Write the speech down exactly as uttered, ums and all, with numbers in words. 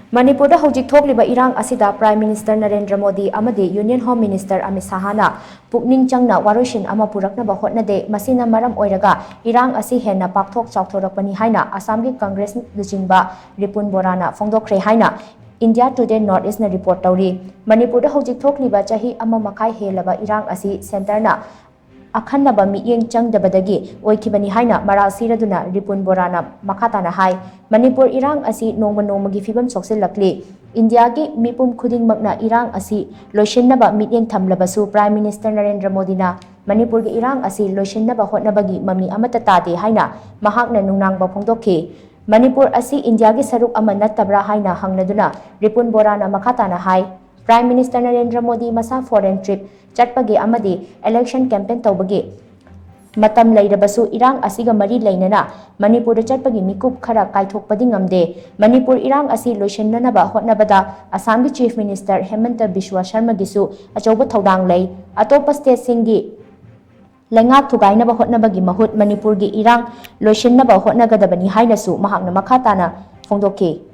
ꯃꯅꯤꯄꯨꯔꯗ ꯍꯧꯖꯤꯛ ꯊꯣꯛꯂꯤꯕ ꯏꯔꯥꯡ ꯑꯁꯤꯗ Prime Minister ꯅꯔꯦꯟꯗ꯭ꯔ ꯃꯣꯗꯤ ꯑꯃꯗꯤ Union Home Minister ꯑꯃꯤꯠ ꯁꯥꯍꯅ ꯄꯨꯛꯅꯤꯡ ꯆꯪꯅ ꯋꯥꯔꯣꯏꯁꯤꯟ ꯑꯃ ꯄꯨꯔꯛꯅꯕ ꯍꯣꯠꯅꯗꯦ꯫ ꯃꯁꯤꯅ ꯃꯔꯝ ꯑꯣꯏꯔꯒ ꯏꯔꯥꯡ ꯑꯁꯤ ꯍꯦꯟꯅ ꯄꯥꯛꯊꯣꯛ ꯆꯥꯎꯊꯣꯔꯛꯄꯅꯤ ꯍꯥꯏꯅ ꯑꯁꯥꯝꯒꯤ ꯀꯪꯒ꯭ꯔꯦꯁ ꯂꯨꯆꯤꯡꯕ ꯔꯤꯄꯨꯟ ꯕꯣꯔꯥꯅ ꯐꯣꯡꯗꯣꯛꯈ꯭ꯔꯦ ꯍꯥꯏꯅ India Today North East ꯅ report ꯇꯧꯔꯤ꯫ ꯃꯅꯤꯄꯨꯔꯗ ꯍꯧꯖꯤꯛ ꯊꯣꯛꯂꯤꯕ ꯆꯍꯤ ꯑꯃ ꯃꯈꯥꯏ ꯍꯦꯜꯂꯕ ꯏꯔꯥꯡ ꯑꯁꯤ centre ꯅ ꯑꯈꯟꯅꯕ ꯃꯤꯠꯌꯦꯡ ꯆꯪꯗꯕꯗꯒꯤ ꯑꯣꯏꯈꯤꯕꯅꯤ ꯍꯥꯏꯅ ꯃꯔꯥꯜ ꯁꯤꯔꯗꯨꯅ ꯔꯤꯄꯨꯟ ꯕꯣꯔꯥꯅ ꯃꯈꯥ ꯇꯥꯅ ꯍꯥꯏ, ꯃꯅꯤꯄꯨꯔ ꯏꯔꯥꯡ ꯑꯁꯤ ꯅꯣꯡꯃ ꯅꯣꯡꯃꯒꯤ ꯐꯤꯕꯝ ꯁꯣꯛꯆꯤꯜꯂꯛꯂꯤ꯫ ꯏꯟꯗꯤꯌꯥꯒꯤ ꯃꯤꯄꯨꯝ ꯈꯨꯗꯤꯡꯃꯛꯅ ꯏꯔꯥꯡ ꯑꯁꯤ ꯂꯣꯏꯁꯤꯟꯅꯕ ꯃꯤꯠꯌꯦꯡ ꯊꯝꯂꯕꯁꯨ Prime Minister ꯅꯔꯦꯟꯗ꯭ꯔ ꯃꯣꯗꯤꯅ ꯃꯅꯤꯄꯨꯔꯒꯤ ꯏꯔꯥꯡ ꯑꯁꯤ ꯂꯣꯏꯁꯤꯟꯅꯕ ꯍꯣꯠꯅꯕꯒꯤ ꯃꯃꯤ ꯑꯃꯠꯇ ꯇꯥꯗꯦ ꯍꯥꯏꯅ ꯃꯍꯥꯛꯅ ꯅꯨꯡꯅꯥꯡꯕ ꯐꯣꯡꯗꯣꯛꯈꯤ꯫ ꯃꯅꯤꯄꯨꯔ ꯑꯁꯤ ꯏꯟꯗꯤꯌꯥꯒꯤ ꯁꯔꯨꯛ ꯑꯃ ꯅꯠꯇꯕ꯭ꯔꯥ ꯍꯥꯏꯅ ꯍꯪꯅꯗꯨꯅ ꯔꯤꯄꯨꯟ ꯕꯣꯔꯥꯅ ꯃꯈꯥ ꯇꯥꯅ ꯍꯥꯏ, Prime Minister ꯅꯔꯦꯟꯗ꯭ꯔ ꯃꯣꯗꯤ ꯃꯁꯥ foreign trip ꯆꯠꯄꯒꯤ ꯑꯃꯗꯤ election campaign ꯇꯧꯕꯒꯤ ꯃꯇꯝ ꯂꯩꯔꯕꯁꯨ ꯏꯔꯥꯡ ꯑꯁꯤꯒ ꯃꯔꯤ ꯂꯩꯅꯅ ꯃꯅꯤꯄꯨꯔꯗ ꯆꯠꯄꯒꯤ ꯃꯤꯀꯨꯞ ꯈꯔ ꯀꯥꯏꯊꯣꯛꯄꯗꯤ ꯉꯝꯗꯦ꯫ ꯃꯅꯤꯄꯨꯔ ꯏꯔꯥꯡ ꯑꯁꯤ ꯂꯣꯏꯁꯤꯟꯅꯅꯕ ꯍꯣꯠꯅꯕꯗ ꯑꯁꯥꯝꯒꯤ Chief Minister ꯍꯦꯃꯟꯇ ꯕꯤꯁ꯭ꯋ ꯁꯔꯃꯒꯤꯁꯨ ꯑꯆꯧꯕ ꯊꯧꯗꯥꯡ ꯂꯩ꯫ ꯑꯇꯣꯞꯄ state ꯁꯤꯡꯒꯤ ꯂꯩꯉꯥꯛ ꯊꯨꯒꯥꯏꯅꯕ ꯍꯣꯠꯅꯕꯒꯤ ꯃꯍꯨꯠ ꯃꯅꯤꯄꯨꯔꯒꯤ ꯏꯔꯥꯡ ꯂꯣꯏꯁꯤꯟꯅꯕ ꯍꯣꯠꯅꯒꯗꯕꯅꯤ ꯍꯥꯏꯅꯁꯨ ꯃꯍꯥꯛꯅ ꯃꯈꯥ ꯇꯥꯅ ꯐꯣꯡꯗꯣꯛꯈꯤ꯫